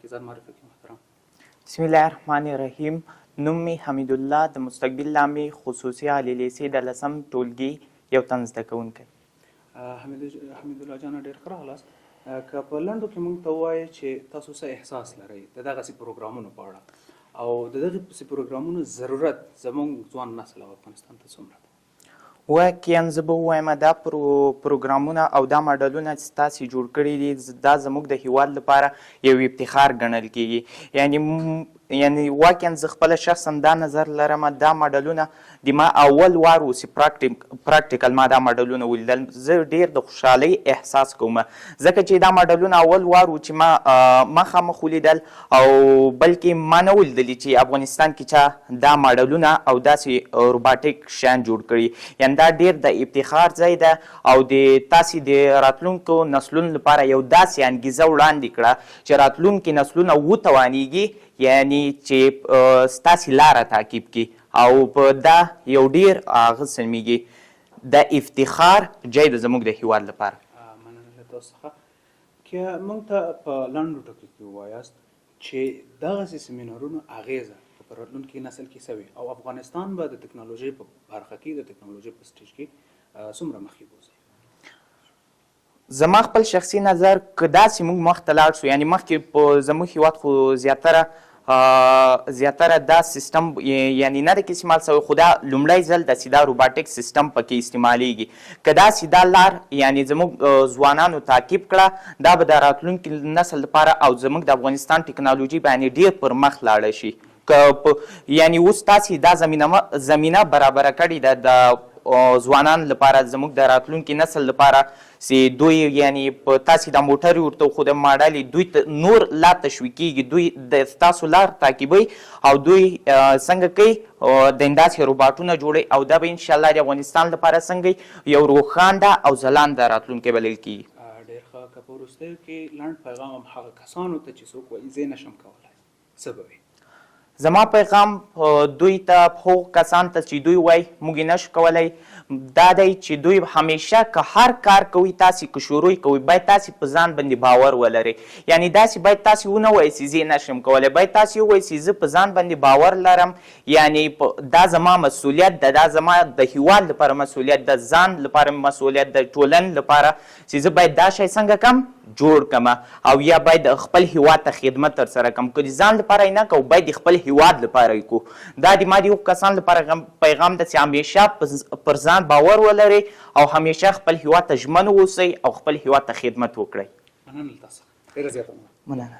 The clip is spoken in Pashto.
کې ځان معرفي کړئ محترم. بسم الله الرحمن الرحیم. نوم مې حمیدالله، د مستقبل لامې خصوصي عالي لیسې د لسم ټولګي یو تن زده کوونکی. حمیدالله جانه، ډېر ښه راغلاست. که په لنډو کې موږ ته ووایې چې تاسو څه احساس لرئ د دغسې پروګرامونو په اړه، او د دغسې پروګرامونو ضرورت زموږ ځوان نسل او افغانستان ته څومره دی؟ واقعا زه به ووایم دا پروګرامونه او دا ماډلونه چې تاسې جوړ کړي دي، دا زموږ د هیواد لپاره یو افتخار ګڼل کیږي. یعنی واقعا زه خپله شخصا دا نظر لرم، دا ماډلونه د ما اول وار و چې practical ما دا ماډلونه ولیدل، زه ډیر د خوشحالۍ احساس کوم، ځکه چې دا ماډلونه اول وار و چې ما مخامخ ولیدل، او بلکې ما نه ولیدلي چې افغانستان کې چا دا ماډلونه او داسې روباټیک شیان جوړ کړي. یعنی دا ډیر د افتخار ځای ده، او د تاسې د راتلونکو نسلونو لپاره یو داسې انګیزه وړاندې کړه چې راتلونکي نسلونه وتوانیږي یعنی چې ستاسې لاره تعقیب کړي، او په دا یو ډیر هغه سمیږي د افتخار ځای ده زموږ د هیواد لپاره. مننه له تاسو څخه. که موږ ته په لنډو ټکو کې ووایاست چې دغسې سیمینارونو اغېزه په راتلونکي نسل کې څه وي، او افغانستان به د تکنالوژۍ په برخه کې، د تکنالوژۍ په stage کې څومره مخکې بوځي؟ زما خپل شخصي نظر، که داسې موږ مخته لاړ شو، یعنی مخکې په زموږ هیواد خو زیاتره دا سیستم یعنی نه دی کې استعمال شوی، خو دا لومړی ځل ده چې دا روباټیک سیستم پکې استعمالیږي. که داسې دا لار یعنی زموږ ځوانانو تعقیب کړه، دا به د راتلونکي نسل لپاره او زموږ د افغانستان ټکنالوژي باندې ډیر پر مخ لاړه شي. که یعنی اوس تاسې دا زمینه برابره کړې ده د ځوانانو لپاره، زموږ د راتلونکي نسل لپاره، چې دوی یعنی په تاسې دا موټر یې ورته وښوده، ماډل یې، دوی ته نور لا تشویقېږي، دوی د ستاسو لار تعقیبوي، او دوی څنګه کوي د همداسې روباټونه جوړوي، او دا به انشاءالله د افغانستان لپاره څنګه یو روښانده او ځلانده راتلونکی بلل کېږي. ډېر ښه. که په وروستیو کې لنډ پیغام هم هغه کسانو ته چې څوک وایي زه یې نه شم کولی، څه به وي؟ زما پیغام دوی ته، هغو کسان ته چې دوی وایي موږ یې نشو کولی، دا دی چې دوی همیشه که هر کار کوي، تاسې که شروع کوئ، باید تاسې په ځان باندې باور ولرئ. یعنی داسې باید تاسې ونه وایئ چې زه یې نشم کولی، باید تاسې ووایئ چې زه په ځان باندې باور لرم، یعنی دا زما مسؤلیت ده، دا زما د هیواد لپاره مسؤلیت ده، ځان لپاره مسؤلیت ده، ټولنې لپاره، چې زه باید دا شی څنګه کم جوړ کم، او یا باید خپل هیواد ته خدمت ترسره کم. که د ځان لپاره یې نه کوو، باید د خپل هیواد لپاره یې کوو. دا د ما د هغو کسانو لپاره پیغام ده چې همیشه پر ځان باور ولرئ، او همیشه خپل هیواد ته ژمن اوسئ، او خپل هیواد ته خدمت وکړئ. مننه له تاسو څخه، ډېره زیاته مننه. مننه.